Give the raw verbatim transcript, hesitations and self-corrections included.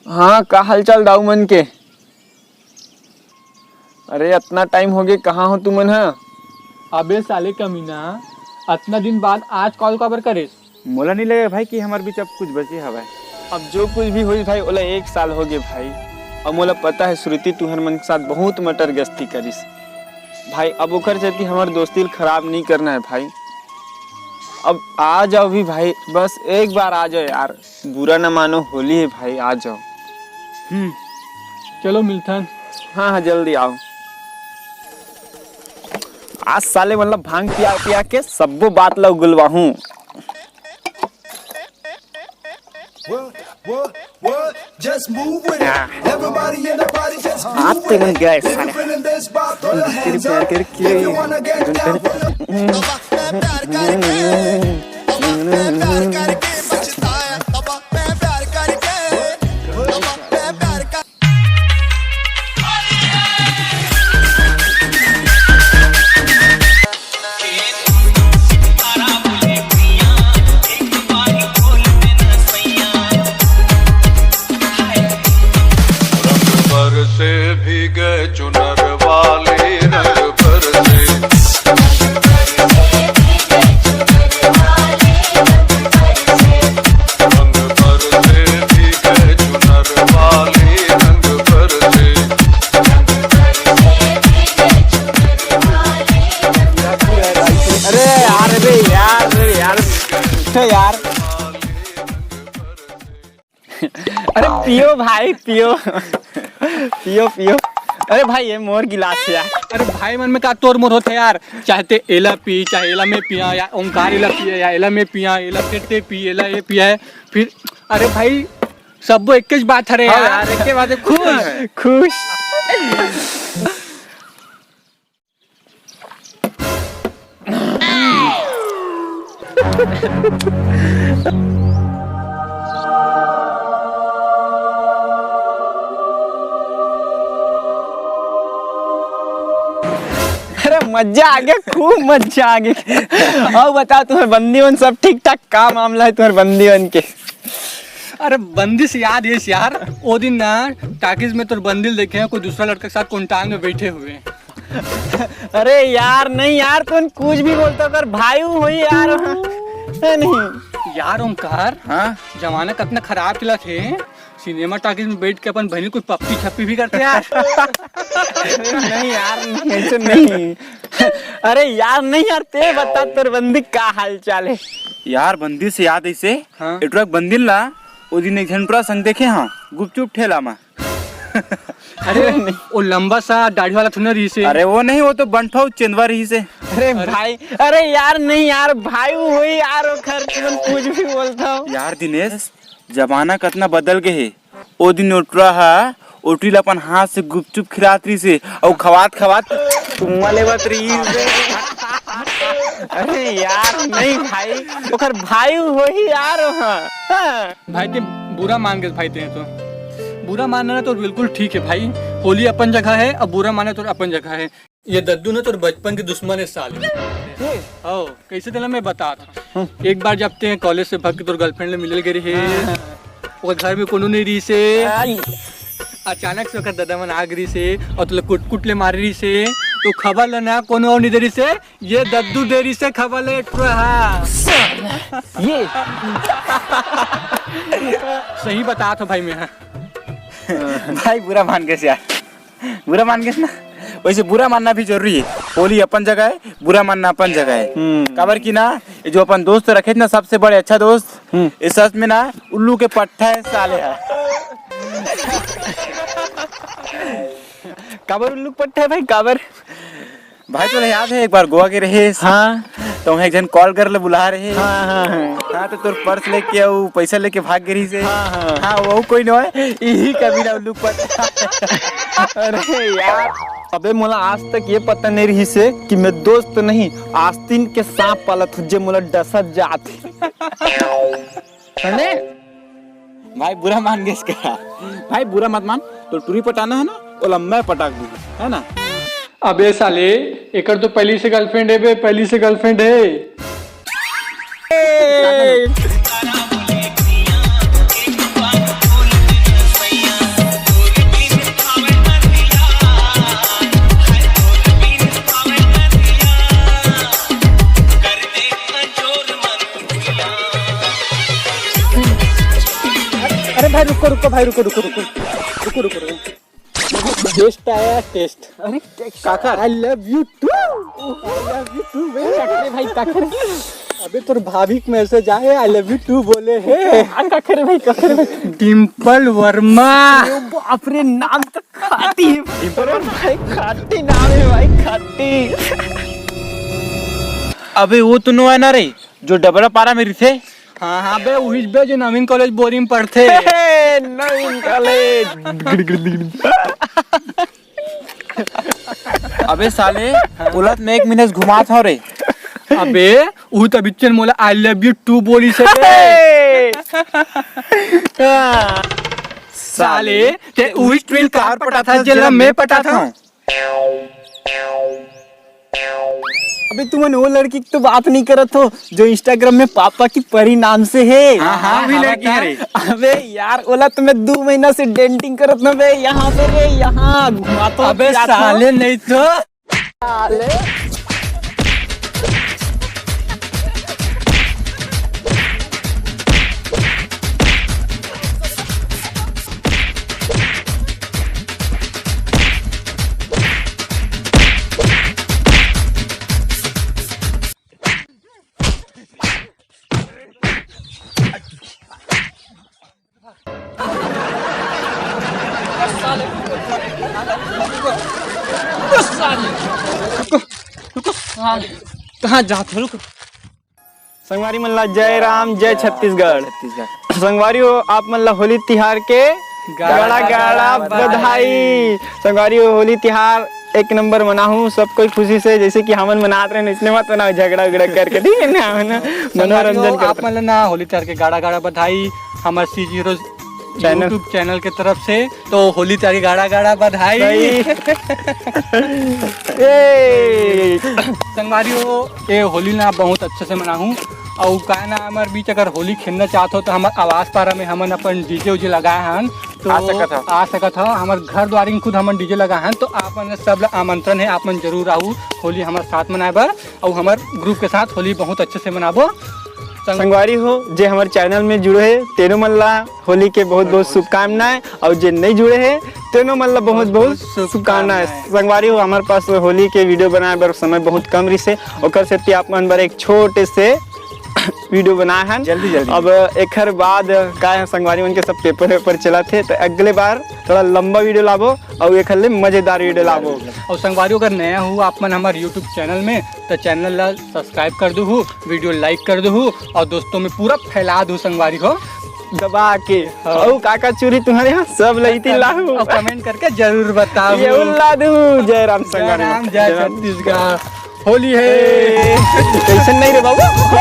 हाँ, का हालचाल दाऊ मन के? अरे, अतना टाइम होगे, कहाँ हो तुमन ह? अबे साले कमीना, अतना दिन बाद आज कॉल काबर करेस? मोला नहीं लगे भाई कि हमर बीच अब कुछ बचे हवय। अब जो कुछ भी होई भाई, ओला एक साल होगे भाई। अब मोला पता है, श्रुति तुहर मन के साथ बहुत मटर गश्ती करिस भाई। अब ओकर सेती हमर दोस्ती ल खराब नहीं करना है भाई। अब आ जाओ भी भाई, बस एक बार आ जाओ यार। बुरा न मानो, होली है भाई, आ जाओ। हम्म, चलो मिलथन। हाँ, हाँ, जल्दी आओ। आज साले मतलब भांग पिया पिया के सब्बो बात ला उगलवाहूँ। What? What? What? Just move with it. Everybody in the party, just move with it. If you're feeling this, throw your hands up. If you wanna get down, put your रंग बरसे भीगे चुनर वाली, रंग बरसे। रंग बरसे भीगे चुनर वाली, रंग बरसे। अरे यार, अरे यार, अरे यार, उठो यार। अरे पियो भाई, पियो। पियो, पियो। अरे भाई, ये मोर गिलास है यार। अरे भाई, मन में का तोर मोर होथे यार? चाहे ते एला पी, चाहे एला में पिया, या ओंकार एला पिया, या एला में पिया, एला फिर ते पी, एला ये पिया है। फिर अरे भाई, सबो एक ही बात हरे हाँ यार। यार, एक ही बात है, खुश। खुश। अरे मजा आ गया, खूब मजा आ गया। अउ बताओ, तुम्हर बंदी मन सब ठीक ठाक? का मामला है तुम्हर बंदी मन के? अरे बंदी से याद आइस यार, ओ दिन ना टाकीज में तोर बंदी ल देखे हैं, कोई दूसरा लड़का के साथ कोंटांग में बैठे हुए। अरे यार, नहीं यार, तुम कुछ भी बोलता हो, कर भाई होही यार, है नहीं? यार ओंकार, हाँ? जमाना कतना खराब चलत हे, सिनेमा टाकीज में बैठ के अपन बहिनी कोई पप्पी छप्पी भी करते यार। नहीं यार, ऐसे नहीं। अरे यार, नहीं यार, ते बता, तोर बंदी का हाल चाल है? यार बंदी से याद आइस, हाँ? एटुरा बंदी ला ओ दिन एक झन टुरा संग देखे हाँ, गुपचुप ठेला मा। अरे, वो लंबा सा दाढ़ी वाला थोड़ा रहिस हे। अरे, वो नहीं, वो तो बंठा चेंदवा रहिस हे। अरे अरे। भाई, अरे यार, नहीं यार, भाई, वो होही यार, ओखर तुम कुछ भी बोलता हो। यार दिनेश, जमाना कतना बदल गए हे। ओ दिन ओ टुरा हा, ओ टुरी ला अपन हाथ से गुपचुप खिलात रहिस हे, अउ खवात खवात चुम्मा लेवत रहिस हे। अरे यार, नहीं भाई, ओखर भाई होही यार, हाँ। भाई, ते बुरा मान गेस भाई, ते तो बुरा मानना ना तो बिल्कुल ठीक है भाई। होली अपन जगह है, अब बुरा माने तो अपन जगह है। ये दद्दू ना तोर बचपन के दुश्मन है साले। आओ, कैसे तेला मैं बतात हँव। एक बार जब ते कॉलेज से भाग के तोर गर्लफ्रेंड ले मिले गए रहे, ओकर घर में कोनो नहीं रहिस हे। अचानक से ओकर दादा मन आ गे रहिस हे अउ तोला कुट कुट ले मारे रहिस हे। तो खबर लेना कोनो और नहीं दे रहिस हे, ये दद्दू दे रहिस हे खबर ले टुरा हा। ये सही बतात हँव भाई मैं, हाँ। भाई बुरा मान गेस यार, बुरा मान गेस ना। वैसे बुरा मानना भी जरूरी है। होली अपन जगह है, बुरा मानना अपन जगह है। हम्म। काबर कि ना, ये जो अपन दोस्त रखे ना, सबसे बड़े अच्छा दोस्त, हम्म। ये सच में ना उल्लू के पट्ठा है साले हा। काबर उल्लू के पट्ठा है भाई, काबर? भाई, तोला याद है, एक बार गोवा गे रहे? हाँ। तो वहाँ एक झन कॉल कर ले बुला रहे। हाँ, हाँ, हाँ। हाँ, तो तोर पर्स लेके अउ पैसा लेके भाग गे रहिस हे। हाँ, हाँ। हाँ, वो कोई नहीं है, यही कभी ना उल्लू पर। अरे यार, अबे मोला आज तक ये पता नहीं रहिस हे कि मैं दोस्त नहीं, आस्तीन के सांप पालत हँव, जे मोला डसत जात हे। सुने? भाई बुरा मान गेस का? भाई बुरा मत मान, तो टुरी पटाना है ना, वो लंबा पटाक दी, है ना? अबे साले, एकर तो पहली से गर्लफ्रेंड है बे, पहली से गर्लफ्रेंड है। ए! अरे भाई, रुको, रुको भाई, रुको, रुको, रुको, रुको, रुको, रुको। टेस्ट आया, टेस्ट। अरे, काकर? I love you too। I love you too बे। काकर भाई, काकर। अबे, तोर भाभी के मैसेज आए, I love you too बोले हे। आ, काकर भाई, काकर भाई। डिंपल वर्मा। अरे बाप रे, नाम तो खाटी है। डिंपल वर्मा। भाई, खाटी नाम है भाई, खाटी। अबे, वो तो नो है ना रे, जो डबरा पारा में रिथे। हाँ, हाँ बे, उहिच बे जो नवीन कॉलेज बोरी में पढ़थे। नवीन कॉलेज। अबे साले, ओला त मैं एक मिनट घुमात हव रे। अबे, उही त बिच्चन मोला I love you too बोलिस हे बे। साले, ते उही ट्विन कार पटाथा जेला मैं पटाथा। अबे, तुमन वो लड़की की तो बात नहीं करत हो जो Instagram में पापा की परी नाम से है। हाँ, हाँ, वही लड़की है रे। अबे यार, ओला तो मैं दो महीना से डेंटिंग करत ना बे, यहाँ पे रे, यहाँ घुमा तो अबे साले, नहीं तो। साले। रुको, रुको, साले। कहाँ जात हो? रुको। संगवारी मन ला जय राम, जय छत्तीसगढ़। छत्तीसगढ़। संगवारी हो, आप मन ला होली तिहार के गाड़ा गाड़ा गाड़ा गाड़ा बधाई। बधाई। संगवारी हो, होली तिहार एक नंबर मनाहू सब कोई खुशी से, जैसे कि हमन मनात रहे, इसने मत मनाओ झगड़ा उगड़ा करके, ठीक है ना? हमन संगवारी हो, मनोरंजन आप करते मन ला ना होली तिहार के गाड़ा गाड़ा बधाई। हमर CG hero channel. YouTube channel के तरफ से तो होली तिहार के गाड़ा गाड़ा बधाई। सही। ए। संगवारी हो, ये होली ना बहुत अच्छे से मनाहूँ। और का ना, हमारे बीच अगर होली खेलना चाहत हो तो हमारे आवास पारा में हमन अपन डीजे उजे लगाए हन, तो आ सकत हो। आ सकत हो। हमारे घर द्वारी में खुद हमन डीजे लगाए हन, तो आप मन सब ला आमंत्रण है, आप मन जरूर आहू होली हमारे साथ मनाए बर, और हमारे ग्रुप के साथ होली बहुत अच्छे से मनाबो। संग- संगवारी हो, जे हमारे चैनल में जुड़े है, तेनो मन ला होली के बहुत बहुत शुभकामनाएं, और जे नहीं जुड़े है, तेनो मन ला बहुत बहुत बहुत शुभकामनाएं। शुभकामनाएं। संगवारी हो, हमारे पास होली के वीडियो बनाए बर समय बहुत कम रिसे, ओकर सेती आप मन बर एक छोटे से वीडियो बनाए हन। जल्दी, जल्दी। अब एखर बाद का है, संगवारी मन के सब पेपर वेपर चलत हे, तो अगले बार थोड़ा लंबा वीडियो लाबो, और एखर ले मजेदार वीडियो लाबो। और संगवारी, अगर नया हो आप मन हमारे YouTube चैनल में, तो चैनल ला सब्सक्राइब कर दू, वीडियो लाइक कर दू, और दोस्तों में पूरा फैला दू संगवारी हो। दबा के। हाँ। अउ का का चूरी तुम्हारे यहाँ सब लईती लाहू। और कमेंट करके जरूर बताओ। ये उल्ला दू। जय राम जय संगवारी। राम, जय जय राम। छत्तीसगढ़। होली है। ए, टेंशन नहीं रे बाबू।